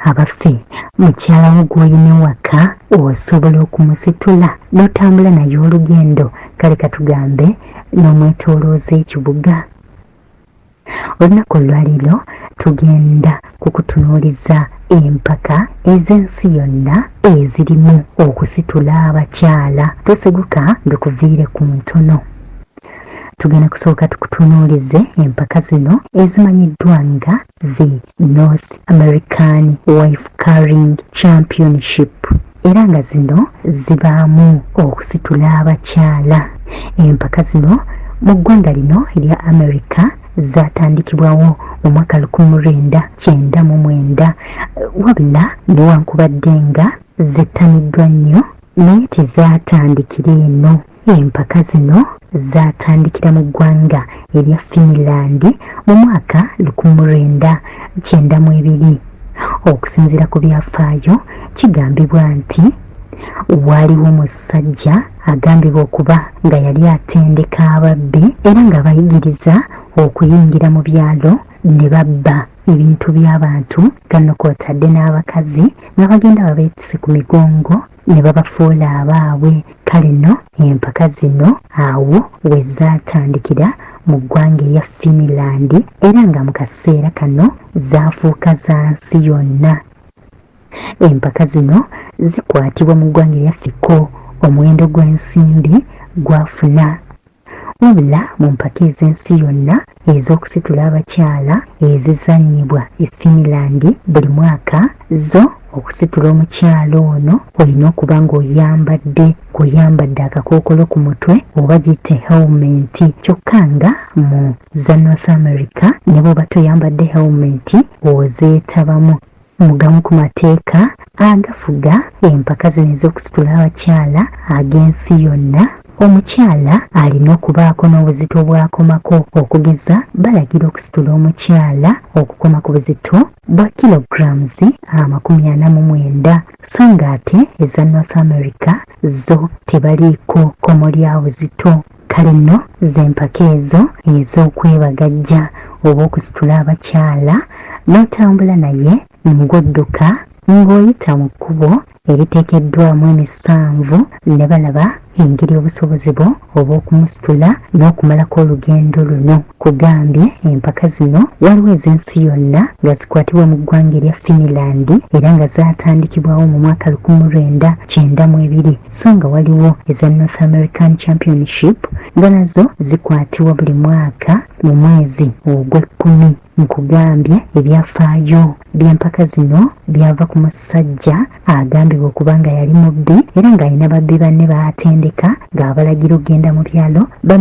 Abaffe, mukyala wo gw'olina ewaka osobola okumusitula n'otambula naye olugendo, kale katugambe n'omwetoolooza ekibuga? Olunaku olwaleero tugenda kukutunuuliza empaka ez'ensi yonna ezirimu okusitula abakyala. Toseguka mbikuviire ku ntono. Tugenda kusooka tukutunuulize empaka zino ezimanyiddwa nga the North American Wife Carrying Championship, era nga zino zibaamu okusitula abakyala. Empaka zino mu ggwanga lino erya America zatandikibwawo mu mwaka 1999, wabula newankubadde nga zettaniddwa nnyo, naye tezaatandikira eno. Empaka zino zaatandikira mu ggwanga erya Finland mu mwaka 1992. Okusinziira ku byafaayo, kigambibwa nti waaliwo omusajja agambibwa okuba nga yali atendeka ababbi era ng'abayigiriza okuyingira mu byalo ne babba ebintu by'abantu, nga kw'otadde n'abakazi, nga bagenda babeetise ku migongo ne babafuula abaabwe. Kale nno empaka zino awo we zaatandikira mu ggwanga erya Finland, era nga mu kaseera kano zaafuuka za nsi yonna. Empaka zino zikwatibwa mu ggwanga erya Fiko omuwendo gw'ensimbi gwafuna. Wabula mu mpaka ez'ensi yonna ez'okusitula abakyala ezizannyibwa e Finland buli mwaka, zo okusitula omukyala ono olina okuba ng'oyambadde akakookolo ku mutwe oba giyite helmet, kyokka nga mu za North America ne bw'oba toyambadde helmet ozeetabamu. Mu gamu ku mateeka agafuga empaka zino ez'okusitula abakyala ag'ensi yonna, omukyala alina okubaako n'obuzito bw'akomako. Okugeza, balagira okusitula omukyala okukoma ku buzito bwa kilograms 49, so ng'ate eza North America zo tebaliiko kkomo lya buzito. Kale nno z'empaka ezo ez'okwebagajja oba okusitula abakyala n'otambula naye ng'odduka ng'oyita mu kkubo eriteekeddwamu emisanvu, ne balaba engeri obusobozi bwo obw'okumusitula n'okumalako olugendo luno. Kugambye empaka zino waliwo ez'ensi yonna nga zikwatibwa mu ggwanga erya Finland era nga zaatandikibwawo mu mwaka 1992, so nga waliwo eza North American Championship nga nazo zikwatibwa buli mwaka mu mwezi ogw'ekkumi. Nkugambye ebyafaayo by'empaka zino byava ku musajja agambibwa okuba nga yali mubbi era ng'alina babbi banne baatendeka ng'abalagira okugenda mu byalo.